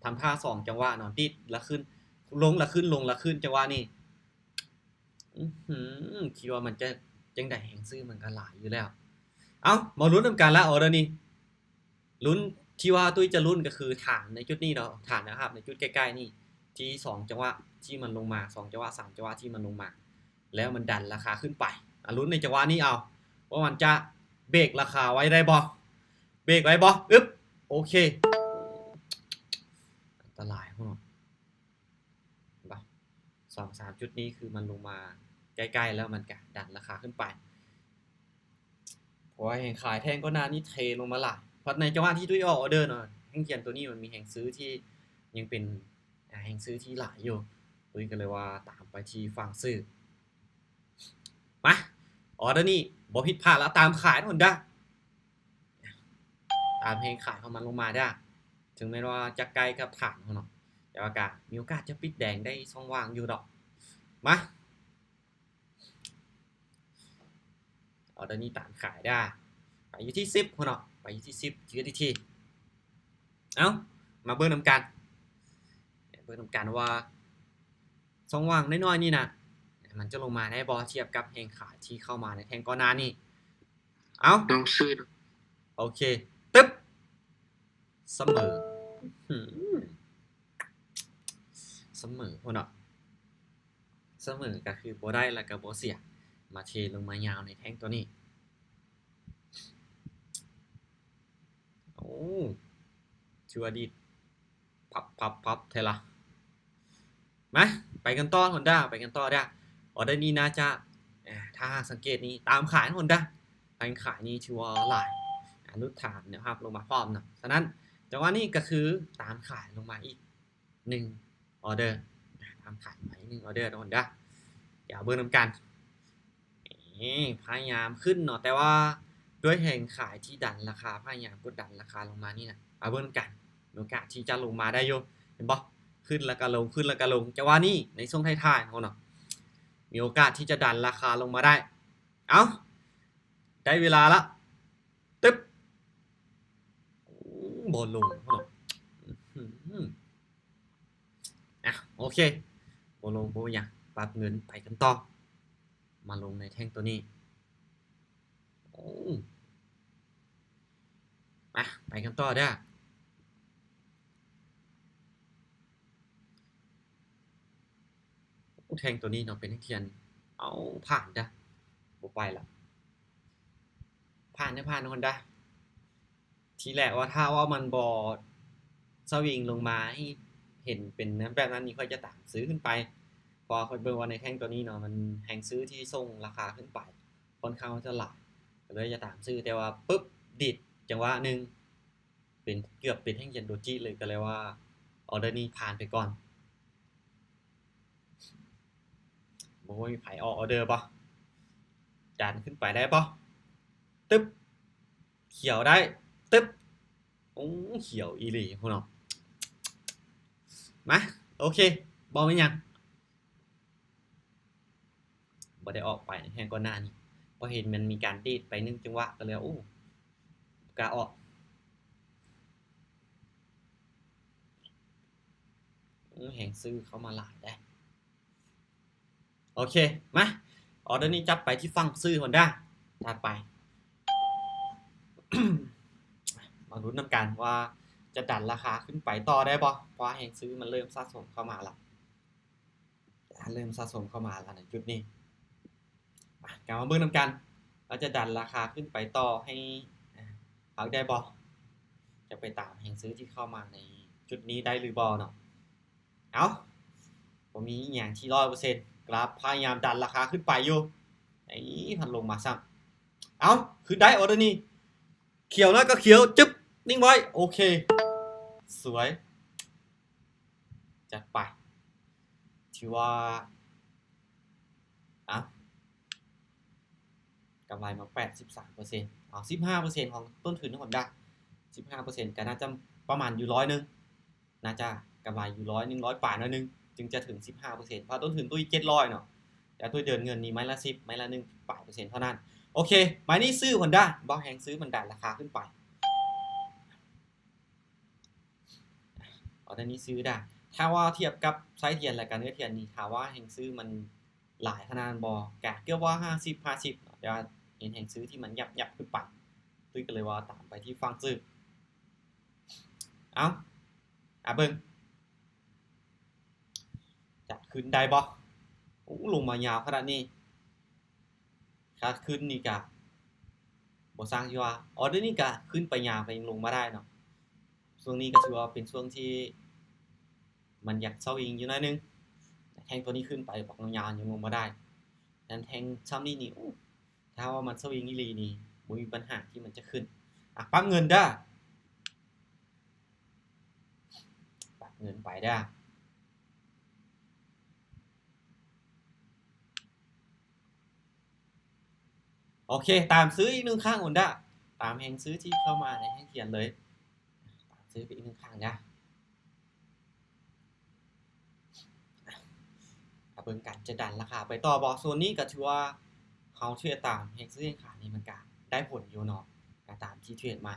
ທຳທ່າສອງຈັງຫວະເນາະ ດີດລະຂຶ້ນ ລົງລະຂຶ້ນ ລົງລະຂຶ້ນ ຈັງຫວະນີ້ ອື ຄິດວ່າມັນຈະຈັ່ງໃດ ແຮງຊື້ມັນກະຫຼາຍຢູ່ແລ້ວ. ເອົ້າ ມາລຸ້ນນຳກັນລະ ອໍເດີນີ້ ລຸ້ນ ທີ່ວ່າຕຸ້ຍຈະລຸ້ນກະຄືຖານໃນຈຸດນີ້ເນາະ ຖານແນວຮັບໃນຈຸດໃກ້ໆນີ້ ທີ່ສອງຈັງຫວະທີ່ມັນລົງມາ ສອງຈັງຫວະ ສາມຈັງຫວະທີ່ມັນລົງມາ ແລ້ວມັນດັນລາຄາຂຶ້ນໄປ. ອາ ລຸ້ນໃນຈັງຫວະນີ້ເອົາ ວ່າມັນຈະເບຣກລາຄາໄວ້ໄດ້ບໍ່? ເບຣກໄວ້ບໍ່? ອຶບ ໂອເຄ ອັນຕະລາຍເນາະ ເຫັນບໍ່? ສອງສາມຈຸດນີ້ຄືມັນລົງມາໃກ້ໆ ແລ້ວມັນກະດັນລາຄາຂຶ້ນໄປ ເພາະວ່າແຮງຂາຍແທ່ງກ່ອນໜ້ານີ້ເທລົງມາຫຼາຍ. ພັດໃນຈັງຫວະທີ່ຕຸ້ຍອອກອໍເດີເນາະ ແທ່ງທຽນໂຕນີ້ມັນມີແຮງຊື້ທີ່ຍັງເປັນ ອ່າ ແຮງຊື້ທີ່ຫຼາຍຢູ່ ຕຸ້ຍກະເລີຍວ່າຕາມໄປທີ່ຝັ່ງຊື້. ມາ ອໍເດີນີ້ບໍ່ຜິດພາດລະ ຕາມຂາຍພຸ້ນດາ ຕາມແຮງຂາຍຂອງມັນລົງມາເດີ້ ເຖິງແມ່ນວ່າຈະໃກ້ກັບຖານເຮົາເນາະ ແຕ່ວ່າກະມີໂອກາດຈະປິດແດງໄດ້ຊ່ອງວ່າງຢູ່ດອກ. ມາ ອໍເດີນີ້ຕາມຂາຍເດີ້ ໄປຢູ່ທີ່ສິບພຸ້ນເນາະ ໄປຢູ່ທີ່ສິບ ເຈີດີທີ. ເອົ້າ ມາເບິ່ງນຳກັນ ເບິ່ງນຳກັນວ່າຊ່ອງວ່າງນ້ອຍໆນີ້ນະ ມັນຈະລົງມາໄດ້ບໍ່ ທຽບກັບແຮງຂາຍທີ່ເຂົ້າມາໃນແທ່ງກ່ອນໜ້ານີ້. ເອົ້າ ລອງຊື້ ໂອເຄ ຕຶບ ສະເໝີ ຫື ສະເໝີພຸ້ນເນາະ ສະເໝີກະຄືບໍ່ໄດ້ ແລ້ວກະບໍ່ເສຍ ມາເທລົງມາຍາວໃນແທ່ງໂຕນີ້. ໂອ້ ຖືວ່າດີດ ພັບໆໆ ແທ້ລະ. ມາ ໄປກັນຕໍ່ ຮອນດ້າ ໄປກັນຕໍ່ເດີ້. ອໍເດີນີ້ໜ້າຈະ ເອີ ຖ້າຫາກສັງເກດນີ້ ຕາມຂາຍ ຮອນດ້າ ແຮງຂາຍນີ້ຖືວ່າຫຼາຍ ອາ ຫຼຸດຖານແນວຮັບລົງມາພ້ອມເນາະ. ສະນັ້ນ ຈັງຫວະນີ້ກະຄືຕາມຂາຍລົງມາອີກໜຶ່ງອໍເດີ ຕາມຂາຍມາອີກໜຶ່ງອໍເດີ ຮອນດ້າ. ດຽວເບິ່ງນຳກັນ. ເອີ ພະຍາຍາມຂຶ້ນເນາະ ແຕ່ວ່າດ້ວຍແຮງຂາຍທີ່ດັນລາຄາ ພະຍາຍາມກົດດັນລາຄາລົງມານີ້ນະ ມາເບິ່ງນຳກັນ ມີໂອກາດທີ່ຈະລົງມາໄດ້ຢູ່ ເຫັນບໍ່? ຂຶ້ນແລ້ວກະລົງ ຂຶ້ນແລ້ວກະລົງ ຈັງຫວະນີ້ໃນຊ່ວງທ້າຍໆເນາະ ມີໂອກາດທີ່ຈະດັນລາຄາລົງມາໄດ້. ເອົ້າ ໄດ້ເວລາລະ ຕຶບ ໂອ້ ບໍ່ລົງເນາະ ອື ອ່ະ ໂອເຄ ບໍ່ລົງບໍ່ເປັນຫຍັງ ປັບເງິນ ໄປກັນຕໍ່ ມາລົງໃນແທ່ງໂຕນີ້. ໂອ້ ມາ ໄປກັນຕໍ່ເດີ້. ໂອ້ ແທ່ງໂຕນີ້ເນາະ ເປັນແທ່ງທຽນ ເອົ້າ ຜ່ານເດີ້ ບໍ່ໄປລະ ຜ່ານເດີ້ ຜ່ານ ຮອນດ້າ. ທີແລກວ່າຖ້າວ່າມັນບໍ່ສະວິງລົງມາໃຫ້ເຫັນເປັນແບບນັ້ນນີ້ ຂ້ອຍຈະຕາມຊື້ຂຶ້ນໄປ ເພາະວ່າຂ້ອຍເບິ່ງວ່າໃນແທ່ງໂຕນີ້ເນາະ ມັນແຮງຊື້ທີ່ສົ່ງລາຄາຂຶ້ນໄປຄ່ອນຂ້າງຈະຫຼາຍ ກະເລີຍຈະຕາມຊື້ ແຕ່ວ່າປຶບ ດີດຈັງຫວະໜຶ່ງ ເປັນ ເກືອບເປັນແທ່ງທຽນໂດຈິເລີຍ ກະເລີຍວ່າອໍເດີນີ້ຜ່ານໄປກ່ອນ. ບໍ່ຮູ້ມີໃຜອອກອໍເດີບໍ່? ດັນຂຶ້ນໄປໄດ້ບໍ່? ຕຶບ ຂຽວໄດ້ ຕຶບ ໂອ້ ຂຽວອີ່ຫຼີພຸ້ນເນາະ. ມາ ໂອເຄ ບໍ່ມີຫຍັງ ບໍ່ໄດ້ອອກໄປແຮງກ່ອນໜ້ານີ້ ພໍເຫັນມັນມີການດີດໄປໜຶ່ງຈັງຫວະ ກະເລີຍ ໂອ້ ບໍ່ກ້າອອກ. ອື ແຮງຊື້ເຂົ້າມາຫຼາຍເດ້. ໂອເຄ ມາ ອໍເດີນີ້ຈັດໄປທີ່ຝັ່ງຊື້ ຮອນດ້າ ຖັດໄປ ມາລຸ້ນນຳກັນວ່າຈະດັນລາຄາຂຶ້ນໄປຕໍ່ໄດ້ບໍ່ ເພາະວ່າແຮງຊື້ມັນເລີ່ມສະສົມເຂົ້າມາລະ ເລີ່ມສະສົມເຂົ້າມາລະໃນຈຸດນີ້. ມາ ກະມາເບິ່ງນຳກັນວ່າຈະດັນລາຄາຂຶ້ນໄປຕໍ່ໃຫ້ ອ່າ ເຮົາໄດ້ບໍ່ ຈະໄປຕາມແຮງຊື້ທີ່ເຂົ້າມາໃນຈຸດນີ້ໄດ້ຫຼືບໍ່ເນາະ. ເອົ້າ ບໍ່ມີອີ່ຫຍັງທີ່ຮ້ອຍເປີເຊັນ ກຣາຟພະຍາຍາມດັນລາຄາຂຶ້ນໄປຢູ່ ໄອ້ ພັດລົງມາຊ້ຳ. ເອົ້າ ຂຶ້ນໄດ້ ອໍເດີນີ້ ຂຽວແລ້ວກະຂຽວ ຈຶບ ນິ່ງໄວ້ ໂອເຄ ສວຍ ຈັດໄປ ຖືວ່າ ອ່ະ ກຳໄລມາແປດສິບສາມເປີເຊັນ ເອົາ ສິບຫ້າເປີເຊັນຂອງຕົ້ນທຶນຂອງດາ ສິບຫ້າເປີເຊັນ ກະໜ້າຈະປະມານຢູ່ຮ້ອຍໜຶ່ງ ໜ້າຈະ ກຳໄລຢູ່ຮ້ອຍ ໜຶ່ງຮ້ອຍປາຍໜ້ອຍໜຶ່ງ ຈຶ່ງຈະເຖິງສິບຫ້າເປີເຊັນ ເພາະຕົ້ນທຶນຕຸ້ຍເຈັດຮ້ອຍເນາະ ແຕ່ຕຸ້ຍເດີນເງິນນີ້ໄມ້ລະສິບ ໄມ້ລະໜຶ່ງປາຍເປີເຊັນເທົ່ານັ້ນ. ໂອເຄ ໄມ້ນີ້ຊື້ Honda ບໍ່ແຮງຊື້ມັນດັນລາຄາຂຶ້ນໄປ. ອໍເດີນີ້ຊື້ໄດ້ ຖ້າວ່າທຽບກັບໄຊທຽນ ແລະກະເນື້ອທຽນນີ້ ຖ້າວ່າແຮງຊື້ມັນຫຼາຍຂະໜາດນັ້ນບໍ່ ກະເກືອບວ່າຫ້າສິບ ຫ້າສິບເນາະ ແຕ່ວ່າເຫັນແຮງຊື້ທີ່ມັນຫຍັບໆຂຶ້ນໄປ ຕຸ້ຍກະເລີຍວ່າຕາມໄປທີ່ຝັ່ງຊື້. ເອົ້າ ອາ ເບິ່ງ ຈະຂຶ້ນໄດ້ບໍ່? ໂອ້ ລົງມາຍາວຂະໜາດນີ້ ຂາດຂຶ້ນນີ້ກະບໍ່ຊ່າງຊິວ່າ ອໍເດີນີ້ກະຂຶ້ນໄປຍາວ ກະຍັງລົງມາໄດ້ເນາະ. ຊ່ວງນີ້ກະຖືວ່າເປັນຊ່ວງທີ່ມັນຢາກສະວິງຢູ່ໜ້ອຍໜຶ່ງ ແທ່ງຕົວນີ້ຂຶ້ນໄປບັກຍາວໆ ຍັງລົງມາໄດ້ ນັ້ນແທ່ງຊ່ຳນີ້ນີ້ ໂອ້ ຖ້າວ່າມັນສະວິງອີ່ຫຼີນີ້ ບໍ່ມີບັນຫາທີ່ມັນຈະຂຶ້ນ. ອະ ປັບເງິນເດີ້ ປັບເງິນໄປເດີ້. ໂອເຄ ຕາມຊື້ອີກໜຶ່ງຄັ້ງ Honda ຕາມແຮງຊື້ທີ່ເຂົ້າມາໃນແຮງທຽນເລີຍ ຕາມຊື້ໄປອີກໜຶ່ງຄັ້ງເດີ້. ມາເບິ່ງກັນຈະດັນລາຄາໄປຕໍ່ບໍ່. ໂຊນນີ້ກະຖືວ່າເຮົາເທຣດຕາມແຮງຊື້ແຮງຂາຍນີ້ ມັນກະໄດ້ຜົນຢູ່ເນາະ ກະຕາມທີ່ເທຣດມາ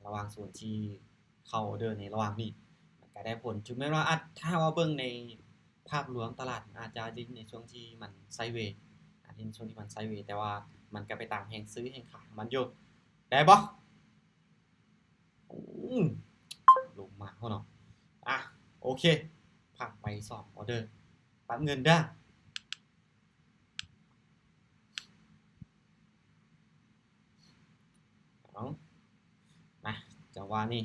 ລະຫວ່າງໂຊນທີ່ເຂົ້າອໍເດີໃນລະຫວ່າງນີ້ ມັນກະໄດ້ຜົນ ເຖິງແມ່ນວ່າອາດ ຖ້າເຮົາເບິ່ງໃນພາບລວມຕະຫຼາດ ອາດຈະຫຼິ້ນໃນຊ່ວງທີ່ມັນໄຊເວ ອາດຫຼິ້ນຊ່ວງທີ່ມັນໄຊເວ ແຕ່ວ່າມັນກະໄປຕາມແຮງຊື້ແຮງຂາຍຂອງມັນຢູ່ ໄດ້ບໍ່? ອືມ ລົງມາເນາະ ອະ ໂອເຄ ຜ່ານໄປສອງອໍເດີ ປັບເງິນເດີ້. ເອົາ ມາ ຈັງຫວະນີ້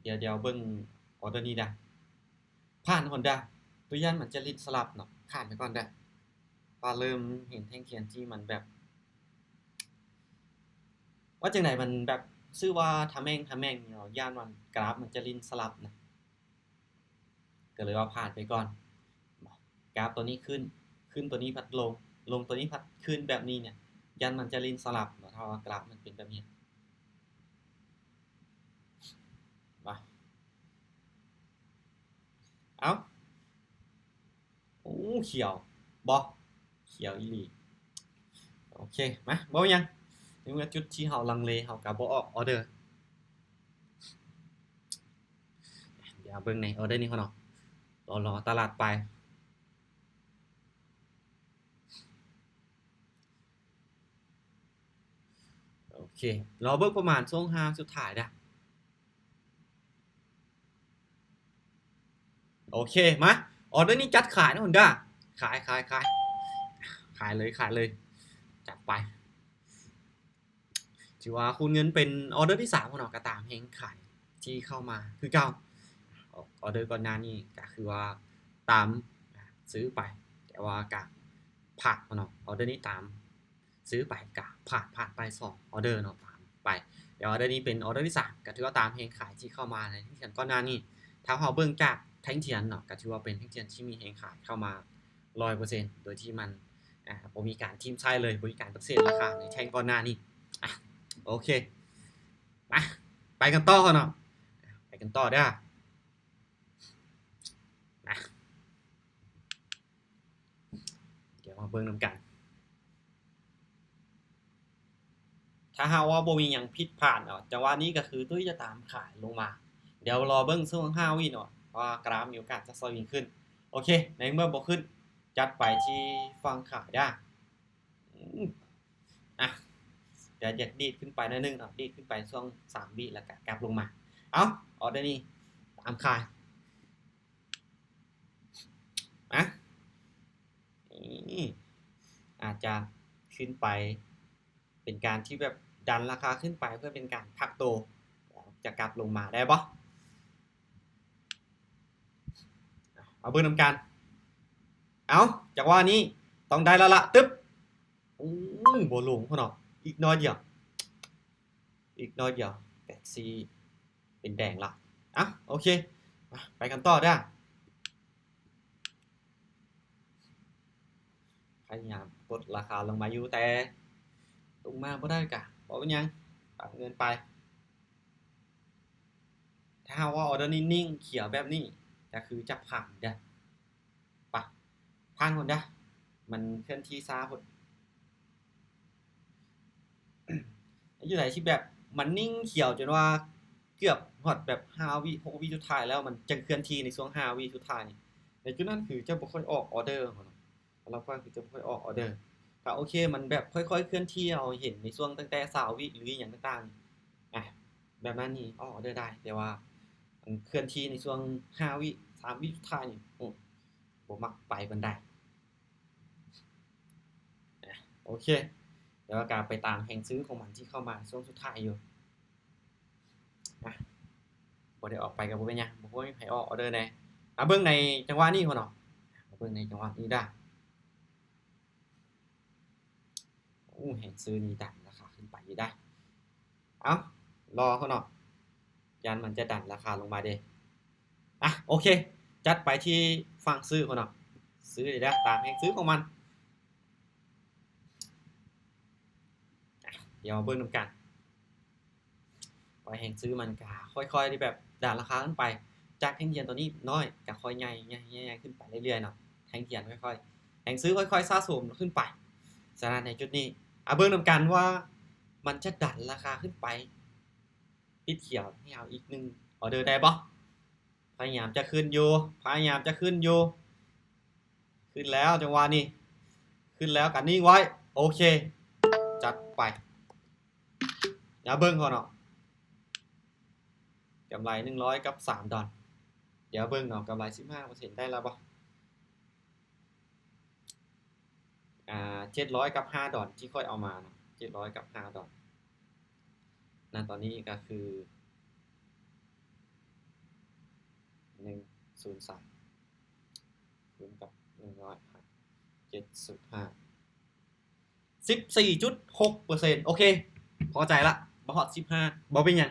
ດຽວ ດຽວເບິ່ງອໍເດີນີ້ດາ ຜ່ານ Honda ໂຕຢ້ານມັນຈະຫຼິ້ນສະຫຼັບເນາະ ຂ້າມໄປກ່ອນດາ ວ່າເລີ່ມເຫັນແທ່ງທຽນທີ່ມັນແບບ ວ່າຈັ່ງໃດ ມັນແບບຊື່ວ່າທະແມ່ງທະແມ່ງເນາະ ຢ້ານວ່າກຣາຟມັນຈະຫຼິ້ນສະຫຼັບນະ ກະເລີຍວ່າຜ່ານໄປກ່ອນ. ກຣາຟໂຕນີ້ຂຶ້ນ ຂຶ້ນໂຕນີ້ພັດລົງ ລົງໂຕນີ້ພັດຂຶ້ນແບບນີ້ເນຍ ຢ້ານມັນຈະຫຼິ້ນສະຫຼັບເນາະ ຖ້າວ່າກຣາຟມັນເປັນແບບນີ້ ມາ ເອົ້າ ໂອ້ ຂຽວບໍ່ ຂຽວອີ່ຫຼີ. ໂອເຄ ມາ ບໍ່ເປັນຫຍັງ ໃນເມື່ອຈຸດທີ່ເຮົາລັງເລ ເຮົາກະບໍ່ອອກອໍເດີ. ດຽວເບິ່ງໃນອໍເດີນີ້ກ່ອນເນາະ ລໍ ລໍຕະຫຼາດໄປ. ໂອເຄ ລໍເບິ່ງປະມານຊ່ວງຫ້າສຸດທ້າຍເດີ້. ໂອເຄ ມາ ອໍເດີນີ້ຈັດຂາຍນະ Honda ຂາຍ ຂາຍ ຂາຍ ຂາຍເລີຍ ຂາຍເລີຍ ຈັດໄປ. ຖືວ່າຄູນເງິນເປັນອໍເດີທີສາມເນາະ ກະຕາມແຮງຂາຍທີ່ເຂົ້າມາຄືເກົ່າ. ອໍເດີກ່ອນໜ້ານີ້ກະຄືວ່າຕາມຊື້ໄປ ແຕ່ວ່າກະພາດເນາະ ອໍເດີນີ້ຕາມ ຊື້ໄປກະຜ່ານ ຜ່ານໄປສອງອໍເດີເນາະ ຜ່ານໄປ. ແຕ່ອໍເດີນີ້ເປັນອໍເດີທີສາມ ກະຖືວ່າຕາມແຮງຂາຍທີ່ເຂົ້າມາໃນແທ່ງທຽນກ່ອນໜ້ານີ້. ຖ້າເຮົາເບິ່ງຈາກແທ່ງທຽນເນາະ ກະຖືວ່າເປັນແທ່ງທຽນທີ່ມີແຮງຂາຍເຂົ້າມາຮ້ອຍເປີເຊັນ ໂດຍທີ່ມັນ ອາ ບໍ່ມີການຖິ້ມໃສ່ເລີຍ ບໍ່ມີການປະຕິເສດລາຄາໃນແທ່ງກ່ອນໜ້ານີ້. ອາ ໂອເຄ ມາ ໄປກັນຕໍ່ເນາະ ໄປກັນຕໍ່ເດີ້ ມາ. ດຽວມາເບິ່ງນຳກັນ ຖ້າຫາກວ່າບໍ່ມີຫຍັງຜິດພາດເນາະ ຈັງຫວະນີ້ກະຄືຕຸ້ຍຈະຕາມຂາຍລົງມາ. ດຽວລໍເບິ່ງຊ່ວງຫ້າວິເນາະ ວ່າກຣາຟມີໂອກາດຈະສະວິງຂຶ້ນ. ໂອເຄ ໃນເມື່ອບໍ່ຂຶ້ນ ຈັດໄປທີ່ຝັ່ງຂາຍເດີ້. ອາ ດຽວຢາກດີດຂຶ້ນໄປໜ້ອຍໜຶ່ງເນາະ ດີດຂຶ້ນໄປຊ່ວງສາມວິ ແລ້ວກະກັບລົງມາ. ເອົ້າ ອໍເດີນີ້ຕາມຂາຍ. ອາ ນີ້ ອາດຈະຂຶ້ນໄປເປັນການທີ່ແບບດັນລາຄາຂຶ້ນໄປເພື່ອເປັນການພັກໂຕ ແລ້ວຈະກັບລົງມາໄດ້ບໍ່? ເອົາເບິ່ງນຳກັນ. ເອົາ ຈັງຫວະນີ້ຕ້ອງໄດ້ແລ້ວລະ ຕຶບ ໂອ້ ບໍ່ລົງພຸ້ນເນາະ ອີກໜ້ອຍດຽວ ອີກໜ້ອຍດຽວກະຊິເປັນແດງລະ. ເອົ້າ ໂອເຄ ມາ ໄປກັນຕໍ່ເດີ້. ພະຍາຍາມກົດລາຄາລົງມາຢູ່ ແຕ່ລົງມາບໍ່ໄດ້ກະ ເ ບໍ່ເປັນຫຍັງ ປັບເງິນໄປ. ຖ້າຫາກວ່າອໍເດີນີ້ນິ່ງຂຽວແບບນີ້ ກໍຄືຈະຜ່ານເດີ້ ໄປ ຜ່ານພຸ້ນເດີ້ ມັນເຄື່ອນທີ່ຊ້າໂພດ. ຢູ່ໃດທີ່ແບບມັນນິ່ງຂຽວຈົນວ່າເກືອບຮອດແບບຫ້າວິ ຫົກວິສຸດທ້າຍແລ້ວ ມັນຈັ່ງເຄື່ອນທີ່ໃນຊ່ວງຫ້າວິສຸດທ້າຍນີ້ ໃນຈຸດນັ້ນຄືຈະບໍ່ຄ່ອຍອອກອໍເດີຫັ້ນນະ. ສຳລັບຂ້ອຍຄືຈະບໍ່ຄ່ອຍອອກອໍເດີ. ກໍໂອເຄ ມັນແບບຄ່ອຍໆເຄື່ອນທີ່ ເຮົາເຫັນໃນຊ່ວງຕັ້ງແຕ່ຊາວວິ ຫຼື ອີ່ຫຍັງຕ່າງໆ ອາ ແບບນັ້ນນີ້ອອກອໍເດີໄດ້ ແຕ່ວ່າມັນເຄື່ອນທີ່ໃນຊ່ວງຫ້າວິ ສາມວິສຸດທ້າຍນີ້ ໂອ້ ບໍ່ມັກໄປປານໃດ. ອາ ໂອເຄ ແຕ່ວ່າກໍໄປຕາມແຮງຊື້ຂອງມັນທີ່ເຂົ້າມາຊ່ວງສຸດທ້າຍຢູ່. ອະ ບໍ່ໄດ້ອອກໄປກໍບໍ່ເປັນຫຍັງ ບໍ່ຮູ້ວ່າມີໃຜອອກອໍເດີແດ່. ອາ ເບິ່ງໃນຈັງຫວະນີ້ພຸ້ນເນາະ ມາເບິ່ງໃນຈັງຫວະນີ້ດາ. ໂອ້ ແຮງຊື້ນີ້ດັນລາຄາຂຶ້ນໄປຢູ່ດາ. ເອົ້າ ລໍພຸ້ນເນາະ ຢ້ານມັນຈະດັນລາຄາລົງມາເດ. ອະ ໂອເຄ ຈັດໄປທີ່ຝັ່ງຊື້ພຸ້ນເນາະ ຊື້ເດ ຕາມແຮງຊື້ຂອງມັນ. ດຽວເບິ່ງນຳກັນ ຂ້ອຍແຮງຊື້ມັນກະຄ່ອຍໆທີ່ແບບດັນລາຄາຂຶ້ນໄປ ຈາກແທ່ງທຽນຕົວນີ້ນ້ອຍ ກະຄ່ອຍໃຫຍ່ໆໆຂຶ້ນໄປເລື້ອຍໆເນາະ ແທ່ງທຽນຄ່ອຍໆ ແຮງຊື້ຄ່ອຍໆສະສົມຂຶ້ນໄປ. ສະນັ້ນໃນຈຸດນີ້ ອາ ເບິ່ງນຳກັນວ່າມັນຈະດັນລາຄາຂຶ້ນໄປ ປິດຂຽວໃຫ້ເຮົາອີກໜຶ່ງອໍເດີໄດ້ບໍ່? ພະຍາຍາມຈະຂຶ້ນຢູ່ ພະຍາຍາມຈະຂຶ້ນຢູ່ ຂຶ້ນແລ້ວ ຈັງຫວະນີ້ ຂຶ້ນແລ້ວກໍນິ່ງໄວ້. ໂອເຄ ຈັດໄປ. ດຽວເບິ່ງກ່ອນເນາະ ກຳໄລໜຶ່ງຮ້ອຍກັບສາມດອນ. ດຽວເບິ່ງເນາະ ກຳໄລສິບຫ້າເປີເຊັນໄດ້ແລ້ວບໍ່? ອາ ເຈັດຮ້ອຍກັບຫ້າດອນທີ່ຂ້ອຍເອົາມາເນາະ ເຈັດຮ້ອຍກັບຫ້າດອນ ນະຕອນນີ້ກໍຄື ໜຶ່ງສູນສາມ ຄູນກັບໜຶ່ງຮ້ອຍ ເຈັດສິບຫ້າ ສິບສີ່ຈຸດຫົກເປີເຊັນ. ໂອເຄ ພໍໃຈລະ ບໍ່ຮອດສິບຫ້າ ບໍ່ເປັນຫຍັງ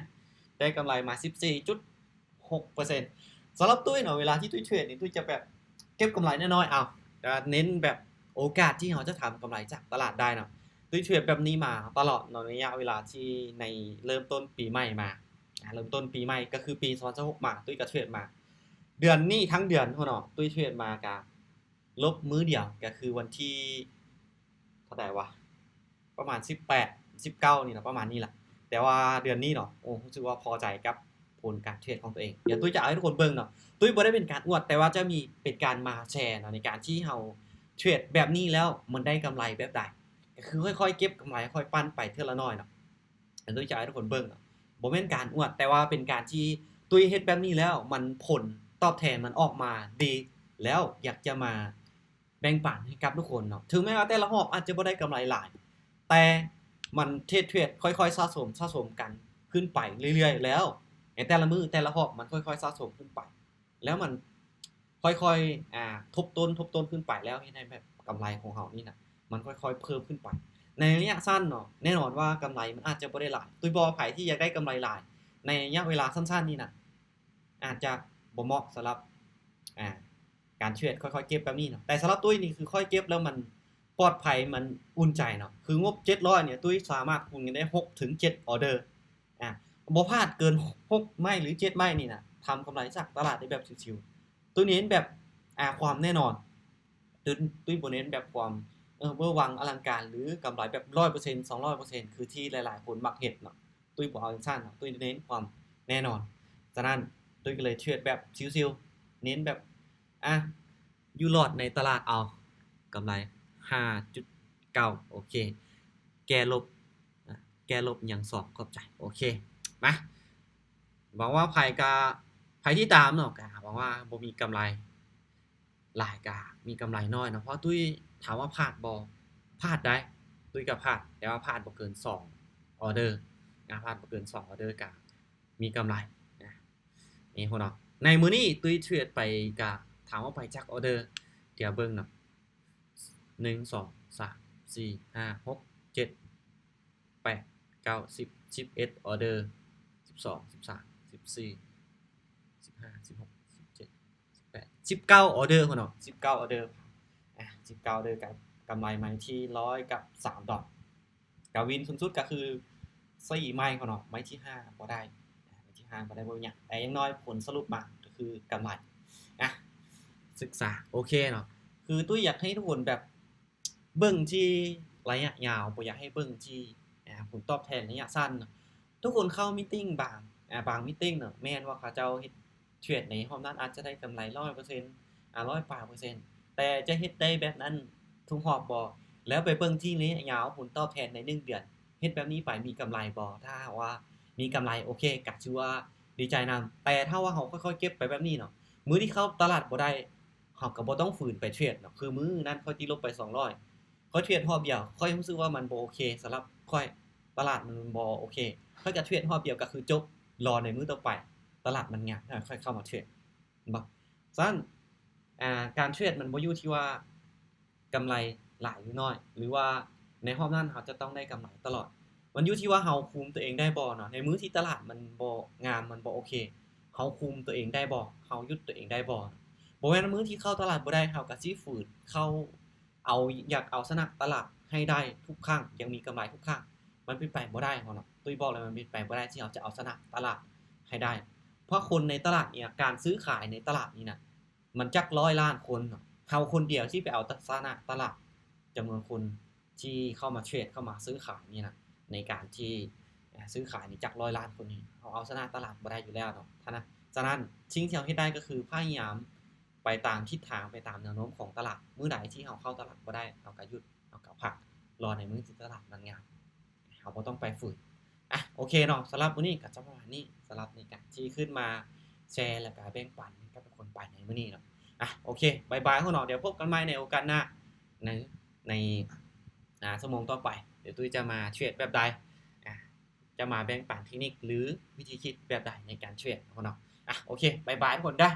ໄດ້ກຳໄລມາສິບສີ່ຈຸດຫົກເປີເຊັນ. ສຳລັບຕຸ້ຍເນາະ ເວລາທີ່ຕຸ້ຍເທຣດນີ້ ຕຸ້ຍຈະແບບເກັບກຳໄລນ້ອຍໆເອົາ ກະເນັ້ນແບບໂອກາດທີ່ເຮົາຈະທຳກຳໄລຈາກຕະຫຼາດໄດ້ເນາະ. ຕຸ້ຍເທຣດແບບນີ້ມາຕະຫຼອດເນາະ ໄລຍະເວລາທີ່ໃນເລີ່ມຕົ້ນປີໃໝ່ມາ ອາ ເລີ່ມຕົ້ນປີໃໝ່ກໍຄືປີສອງພັນຊາວຫົກມາ ຕຸ້ຍກໍເທຣດມາ ເດືອນນີ້ທັງເດືອນພຸ້ນເນາະ ຕຸ້ຍເທຣດມາກະລົບມື້ດຽວ ກໍຄືວັນທີເທົ່າໃດວະ ປະມານສິບແປດ ສິບເກົ້ານີ້ລະ ປະມານນີ້ລະ. ແຕ່ວ່າເດືອນນີ້ເນາະ ໂອ້ ຮູ້ສຶກວ່າພໍໃຈກັບຜົນການເທຣດຂອງຕົວເອງ. ດຽວຕຸ້ຍຈະເອົາໃຫ້ທຸກຄົນເບິ່ງເນາະ ຕຸ້ຍບໍ່ໄດ້ເປັນການອວດ ແຕ່ວ່າຈະມີເປັນການມາແຊເນາະ ໃນການທີ່ເຮົາເທຣດແບບນີ້ແລ້ວມັນໄດ້ກຳໄລແບບໃດ ກໍຄືຄ່ອຍໆເກັບກຳໄລ ຄ່ອຍປັນໄປເທື່ອລະໜ້ອຍເນາະ. ຕຸ້ຍຈະໃຫ້ທຸກຄົນເບິ່ງເນາະ ບໍ່ແມ່ນການອວດ ແຕ່ວ່າເປັນການທີ່ຕຸ້ຍເຮັດແບບນີ້ແລ້ວ ມັນ ຜົນຕອບແທນມັນອອກມາດີ ແລ້ວຢາກຈະມາແບ່ງປັນໃຫ້ກັບທຸກຄົນເນາະ. ເຖິງແມ່ນວ່າແຕ່ລະຮອບອາດຈະບໍ່ໄດ້ກຳໄລຫຼາຍ ແຕ່ມັນເທຣດ ເທຣດ ຄ່ອຍໆສະສົມ ສະສົມກັນຂຶ້ນໄປເລື້ອຍໆ ແລ້ວໃນແຕ່ລະມື້ ແຕ່ລະຮອບມັນຄ່ອຍໆສະສົມຂຶ້ນໄປ ແລ້ວມັນຄ່ອຍໆ ອາ ທົບຕົ້ນ ທົບຕົ້ນຂຶ້ນໄປ ແລ້ວເຮັດໃຫ້ແບບກຳໄລຂອງເຮົານີ້ນະ ມັນຄ່ອຍໆເພີ່ມຂຶ້ນໄປ. ໃນໄລຍະສັ້ນເນາະ ແນ່ນອນວ່າກຳໄລມັນອາດຈະບໍ່ໄດ້ຫຼາຍ ຕຸ້ຍບອກວ່າໃຜທີ່ຢາກໄດ້ກຳໄລຫຼາຍໃນໄລຍະເວລາສັ້ນໆນີ້ນະ ອາດຈະບໍ່ເໝາະສຳລັບ ອາ ການເທຣດຄ່ອຍໆເກັບແບບນີ້ເນາະ. ແຕ່ສຳລັບຕຸ້ຍນີ້ຄືຂ້ອຍເກັບແລ້ວມັນປອດໄພ ມັນອຸ່ນໃຈເນາະ ຄືງົບເຈັດຮ້ອຍນີ້ ຕຸ້ຍສາມາດຄູນເງິນໄດ້ຫົກເຖິງເຈັດອໍເດີ ອາ ບໍ່ພາດເກີນຫົກໄມ້ ຫຼື ເຈັດໄມ້ນີ້ນະ ທຳກຳໄລຈາກຕະຫຼາດໄດ້ແບບຊິວໆ. ຕຸ້ຍເນັ້ນແບບ ອາ ຄວາມແນ່ນອນ ຕຸ້ຍ ຕຸ້ຍບໍ່ເນັ້ນແບບຄວາມ ເອີ ເວີຫວັງອະລັງການ ຫຼື ກຳໄລແບບຮ້ອຍເປີເຊັນ ສອງຮ້ອຍເປີເຊັນ ຄືທີ່ຫຼາຍໆຄົນມັກເຮັດເນາະ. ຕຸ້ຍບໍ່ເອົາຈັ່ງຊັ້ນເນາະ ຕຸ້ຍເນັ້ນຄວາມແນ່ນອນ. ສະນັ້ນ ຕຸ້ຍກໍເລີຍເທຣດແບບຊິວໆ ເນັ້ນແບບ ອາ ຢູ່ລອດໃນຕະຫຼາດເອົາ ກຳໄລຫ້າຈຸດເກົ້າ ໂອເຄ ແກ້ລົບ ອາ ແກ້ລົບຍັງສອງ ຂອບໃຈ ໂອເຄ ມາ ຫວັງວ່າໃຜກະ ໃຜທີ່ຕາມເນາະ ກະຫວັງວ່າບໍ່ມີກຳໄລຫຼາຍ ກະມີກຳໄລໜ້ອຍເນາະ ເພາະຕຸ້ຍ ຖາມວ່າພາດບໍ່ ພາດໄດ໋ ຕຸ້ຍກະພາດ ແຕ່ວ່າພາດບໍ່ເກີນສອງອໍເດີ ອາ ພາດບໍ່ເກີນສອງອໍເດີ ກະມີກຳໄລນະ. ນີ້ພຸ້ນເນາະ ໃນມື້ນີ້ຕຸ້ຍເທຣດໄປກະ ຖາມວ່າໄປຈັກອໍເດີ ດຽວເບິ່ງເນາະ ໜຶ່ງ ສອງ ສາມ ສີ່ ຫ້າ ຫົກ ເຈັດ ແປດ ເກົ້າ ສິບ ສິບເອັດອໍເດີ ສິບສອງ ສິບສາມ ສິບສີ່ ສິບຫ້າ ສິບຫົກ ສິບເຈັດ ສິບແປດ ສິບເກົ້າອໍເດີພຸ້ນເນາະ ສິບເກົ້າອໍເດີ ອາ ສິບເກົ້າອໍເດີ ກະກຳໄລມາທີ່ຮ້ອຍກັບສາມດອນ. ກະວິນສູງສຸດກະຄື ສີ່ໄມ້ເນາະ ໄມ້ທີຫ້າບໍ່ໄດ້ ໄມ້ທີຫ້າບໍ່ໄດ້ບໍ່ເປັນຫຍັງ ແຕ່ຢ່າງໜ້ອຍຜົນສະຫຼຸບມາກໍຄືກຳໄລ. ອ່ະ ສຶກສາ ໂອເຄເນາະ ຄືຕຸ້ຍຢາກໃຫ້ທຸກຄົນແບບເບິ່ງທີ່ໄລຍະຍາວ ບໍ່ຢາກໃຫ້ເບິ່ງທີ່ ອ່າ ຜົນຕອບແທນໄລຍະສັ້ນເນາະ. ທຸກຄົນເຂົ້າມີດຕິງບາງ ອ່າ ບາງມີດຕິງເນາະ ແມ່ນວ່າເຂົາເຈົ້າເຮັດເທຣດໃນຮອບນັ້ນອາດຈະໄດ້ກຳໄລຮ້ອຍເປີເຊັນ ອ່າ ຮ້ອຍປາຍເປີເຊັນ ແຕ່ຈະເຮັດໄດ້ແບບນັ້ນທຸກຮອບບໍ່? ແລ້ວໄປເບິ່ງທີ່ໄລຍະຍາວ ຜົນຕອບແທນໃນໜຶ່ງເດືອນ ເຮັດແບບນີ້ໄປມີກຳໄລບໍ່? ຖ້າຫາກວ່າມີກຳໄລ ໂອເຄ ກະຖືວ່າດີໃຈນຳ ແຕ່ຖ້າວ່າເຮົາຄ່ອຍໆເກັບໄປແບບນີ້ເນາະ ມື້ທີ່ເຂົ້າຕະຫຼາດບໍ່ໄດ້ ເຮົາກໍບໍ່ຕ້ອງຝືນໄປເທຣດເນາະ ຄືມື້ນັ້ນຂ້ອຍຕິດລົບໄປສອງຮ້ອຍ ຂ້ອຍເທຣດຮອບດຽວ ຂ້ອຍຮູ້ສຶກວ່າມັນບໍ່ໂອເຄ ສຳລັບຂ້ອຍ ຕະຫຼາດມັນບໍ່ໂອເຄ ຂ້ອຍກໍເທຣດຮອບດຽວກໍຄືຈົບ ລໍໃນມື້ຕໍ່ໄປ ຕະຫຼາດມັນງາມ ຂ້ອຍເຂົ້າມາເທຣດ ເຫັນບໍ່? ສະນັ້ນ ອ່າ ການເທຣດມັນບໍ່ຢູ່ທີ່ວ່າກຳໄລຫຼາຍຫຼືໜ້ອຍ ຫຼືວ່າໃນຮອບນັ້ນເຮົາຈະຕ້ອງໄດ້ກຳໄລຕະຫຼອດ ມັນຢູ່ທີ່ວ່າເຮົາຄຸມຕົວເອງໄດ້ບໍ່ເນາະ ໃນມື້ທີ່ຕະຫຼາດມັນບໍ່ງາມ ມັນບໍ່ໂອເຄ ເຮົາຄຸມຕົວເອງໄດ້ບໍ່? ເຮົາຢຸດຕົວເອງໄດ້ບໍ່? ບໍ່ແມ່ນມື້ທີ່ເຂົ້າຕະຫຼາດບໍ່ໄດ້ ເຮົາກໍຊິຝືນເຂົ້າ ເອົາ ຢາກເອົາຊະນະຕະຫຼາດໃຫ້ໄດ້ທຸກຄັ້ງ ຢາກມີກຳໄລທຸກຄັ້ງ ມັນເປັນໄປບໍ່ໄດ້ເນາະ ຕຸ້ຍບອກເລີຍ ມັນເປັນໄປບໍ່ໄດ້ທີ່ເຮົາຈະເອົາຊະນະຕະຫຼາດໃຫ້ໄດ້ ເພາະຄົນໃນຕະຫຼາດນີ້ ການຊື້ຂາຍໃນຕະຫຼາດນີ້ນະ ມັນຈັກຮ້ອຍລ້ານຄົນເນາະ ເຮົາຄົນດຽວທີ່ໄປເອົາຊະນະຕະຫຼາດ ຈຳນວນຄົນທີ່ເຂົ້າມາເທຣດ ເຂົ້າມາຊື້ຂາຍນີ້ນະ ໃນການທີ່ ອ່າ ຊື້ຂາຍນີ້ຈັກຮ້ອຍລ້ານຄົນນີ້ ເຮົາເອົາຊະນະຕະຫຼາດບໍ່ໄດ້ຢູ່ແລ້ວເນາະ ສະນັ້ນ ສະນັ້ນ ສິ່ງທີ່ເຮົາເຮັດໄດ້ກໍຄືພະຍາຍາມໄປຕາມທິດທາງ ໄປຕາມແນວໂນ້ມຂອງຕະຫຼາດ ມື້ໃດທີ່ເຮົາເຂົ້າຕະຫຼາດບໍ່ໄດ້ ເຮົາກໍຢຸດ ເຮົາກໍພັກ ລໍໃນມື້ທີ່ຕະຫຼາດມັນງາມ ເຮົາບໍ່ຕ້ອງໄປຝືນ. ອ່ະ ໂອເຄເນາະ ສຳລັບມື້ນີ້ກໍຈະປະມານນີ້ ສຳລັບໃນການທີ່ຂຶ້ນມາແຊ ແລ້ວກໍແບ່ງປັນໃຫ້ກັບທຸກຄົນໄປໃນມື້ນີ້ເນາະ. ອ່ະ ໂອເຄ ບາຍບາຍເນາະ ດຽວພົບກັນໃໝ່ໃນໂອກາດໜ້າ ໃນ ໃນ ອ່າ ຊົ່ວໂມງຕໍ່ໄປ ດຽວຕຸ້ຍຈະມາເທຣດແບບໃດ ອ່າ ຈະມາແບ່ງປັນເທັກນິກ ຫຼື ວິທີຄິດແບບໃດໃນການເທຣດເນາະ. ອ່ະ ໂອເຄ ບາຍບາຍທຸກຄົນເດີ້.